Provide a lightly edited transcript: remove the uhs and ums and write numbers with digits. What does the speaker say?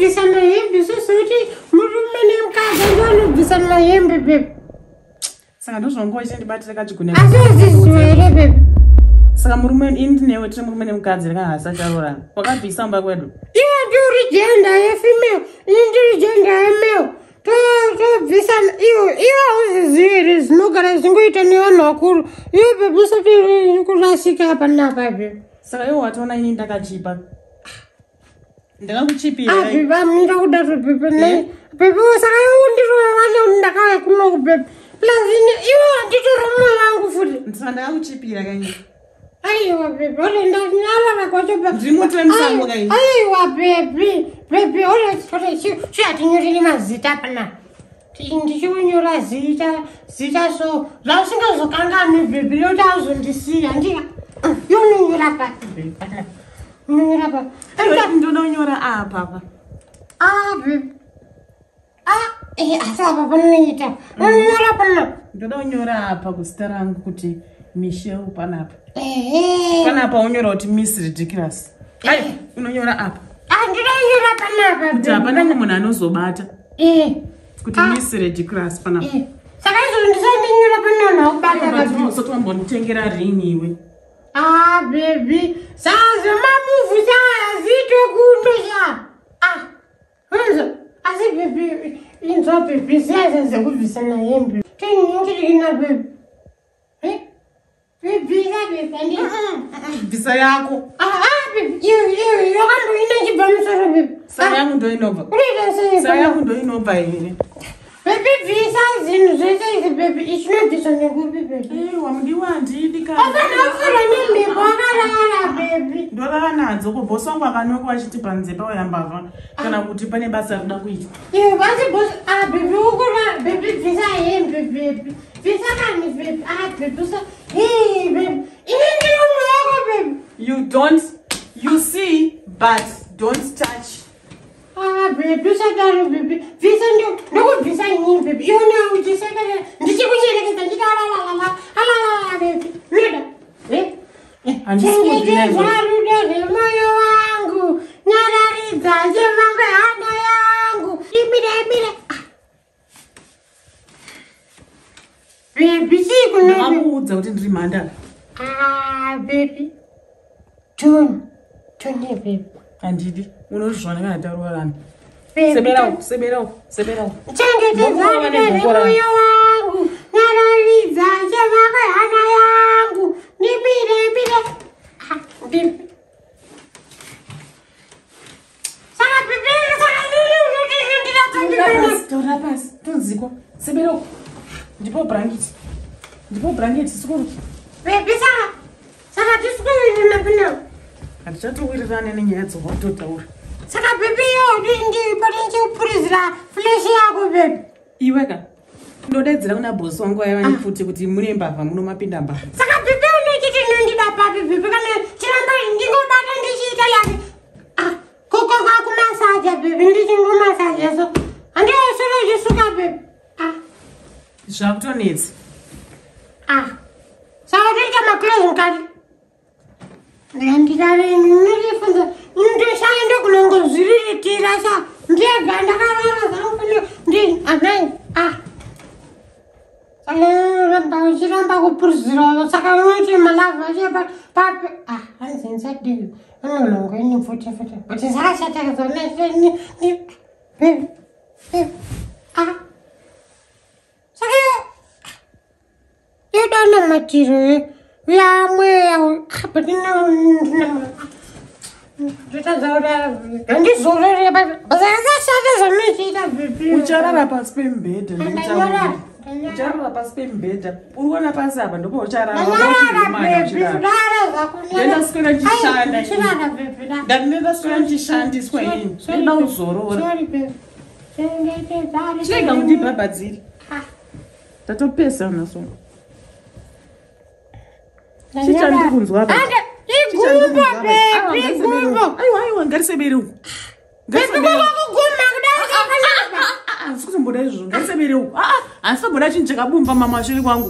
Zvekubvisana hembe sezvekuti murume nemukadzi ndovanobvisana hembe babe. Saka ndozvonga uchindibatira kachigune. Asi uzviziva here babe? Saka murume ini ndinewe tiri murume nemukadzi reka hasi acharorana. Wakabvisa mumba kwedu. Iwe ndiuri gender yefemale, ini ndiri gender yemale. Tobvisana iwe iwe hauzvizivi here zvinogara zvingoita nevanhu vakuru. Iwe babe usati kurasika apa napa babe. Saka iwe watoona ini ndakachipa. Ndakakuchipira. Ah, babe, amira kudaro babe. Ne. Babe, saka iwe undirova ndakauya kunoku babe. Plus iwe wanditora moyo wangu futi. Saka ndakakuchipira kanye. Aiwa babe, ore ndanyarara kwacho babe. Ndiri muti wemusango kaini. Aiwa babe, babe, ore ore chi hatinyoreri mazita pana. Ndichiunyora zita zita so zvausingazokanganwi babe nekuti auzondisiya ndika. Iwe unonyora papi babe pana. Unonyora papi. Ndinonyora apa apa. Ah babe. Ah, asi apa panoita. Unonyora pana. Ndoda kunyora apa kuzita rangu kuti Michelle panapa. Ehe. Panapa unyora kuti Miss Ridiculous. Ai, unonyora apa. Ah, ndinonyora panapa. Kuti hapana mumwe munhu anozobata. Eh. Kuti Miss Ridiculous panapa. Eh. Saka izvo ndisandonyora panapa ubata baby. Usati ring iwe. Ah, baby. Sasa mamuvu sasa zito kundo sha. Ah. Unzo. Asi baby, inzo baby sasa zekubvisana hembe. Tiningirina baby. Eh? Baby, baby, Bvisa yako. Ah, ah, baby. Iyo iyo yakandoina chibva musoro baby. Saka yangu ndoinobva. Unoita sei? Saka yangu ndoinobva here? Baby, bvisa zvinhu zvese izvi baby. Ichinobviswa nekupi baby? Aiwa mudiwa handidi kana. Afanofura nemhepo akarara baby. Ndorara nadzo ko bosi wangu akanokwa vachiti panze pauya mbavha kana kuti pane basa rinoda kuitwa. Iwe basi bosi ah baby ukura baby bvisa hembe baby. Bvisa kani baby. Ah baby usa. Hey baby. Ini ndiri umwe wako baby. You don't you see but don't touch. Ah baby usadaro baby. Bvisa ndokubvisa inini baby. Iwe nawe uchisekerera ndichikucherekedza nditi alalala alalala baby. Unoda? Eh? Handisi kuzvina izvozvo. Chengetedza rudo rwemoyo wangu, nyararidza chemangwe hana yangu. Imira imira. Ah. Baby chii kuno? Ndakakuudza kuti ndiri mhandara. Ah baby. Toni. Toni baby. Handidi. Unozviona kana taroorana. Baby. Sebera uku, sebera uku, sebera uku. Chengetedza Ndokuvava rudo nebhoko rangu. rwemoyo wangu, nyararidza chemangwe hana yangu. Ndimire imire. Ah, baby. Saka baby, saka nini unoti Taura pasi, taura pasi. Tonzikwa. Sebera uku. Ndipo bhurangeti. Ndipo bhurangeti sikuru. Baby saka saka tisikuwirirana pano. Handichatowirirana nenyaya dzawatotaura. Saka baby yo ndipane flesh yako baby. Iwe ka. Ndodaidzira kuna bosi wangu aiva nepfuti kuti mune mbavha muno mapinda mbavha. Saka baby unochiti nondida papi baby kana chiramba ndingobata ndichiita yake. Ah, koko kwakumasaja baby ndichingomasaja so. Handiwasoro uchisuka baby. Ah, Zvakutonetsa. ah. Saka toita maclose mukati. Ndirare ndinotifunza ndoshaya ndokunongozviriritira sha ndega ndakarara zvangu pano ndi amai ah. Saka uchiramba kupuruzira saka unoti malavhu acho papi ah hanzi ndisadii unonongoini futi futi kuti zvakashata zona baby baby ah saka yoda namatiro yamweya but ndizorore zvakashata zvanochiita baby. Ucharara pasi pemubhedha. Ndanyarara. Ucharara pasi pemubhedha. Uri kuona pasi apa ndipo ucharara. Ndanyarara baby, rara zvako. Ndendaswera ndichishanda Ai, chirara baby, rara. Ndendaswera ndichishandiswa inini. Sorry, Ndinoda kuzorora. Sorry baby. Chengetedza Chirega kundibhabhadziri. Ah, Tatopesana so. ndanyarara. Chii chandiri kunzwa apa? Ande, igumbo baby, igumbo. Aiwa aiwa ngarisebere uku. Baby, kuguma kudai zvakanaka. Handisi kutomboda izvozvo ngarisebere uku. Ah ah handisi tomboda chinhu chakabumba mama shure kwangu.